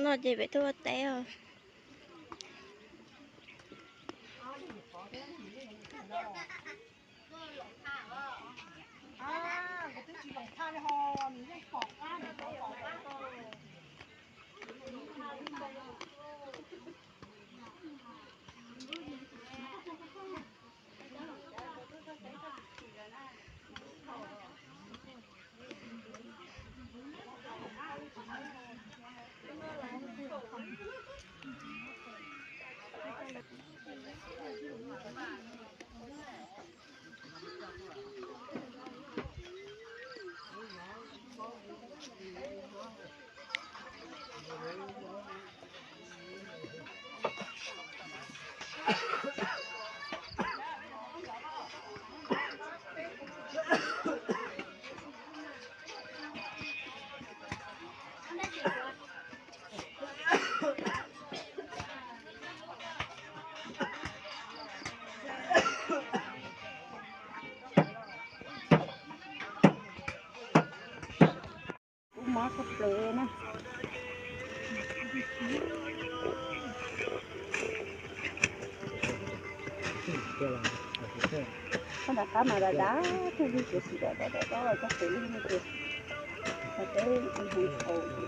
Ces peb tuaj ua teb os. Kub mob tshaj plaws na. Koj nram qab mas dav dav, thiaj li txiav tsis dam dam dam los txog pem lub no ces, peb heev dhau.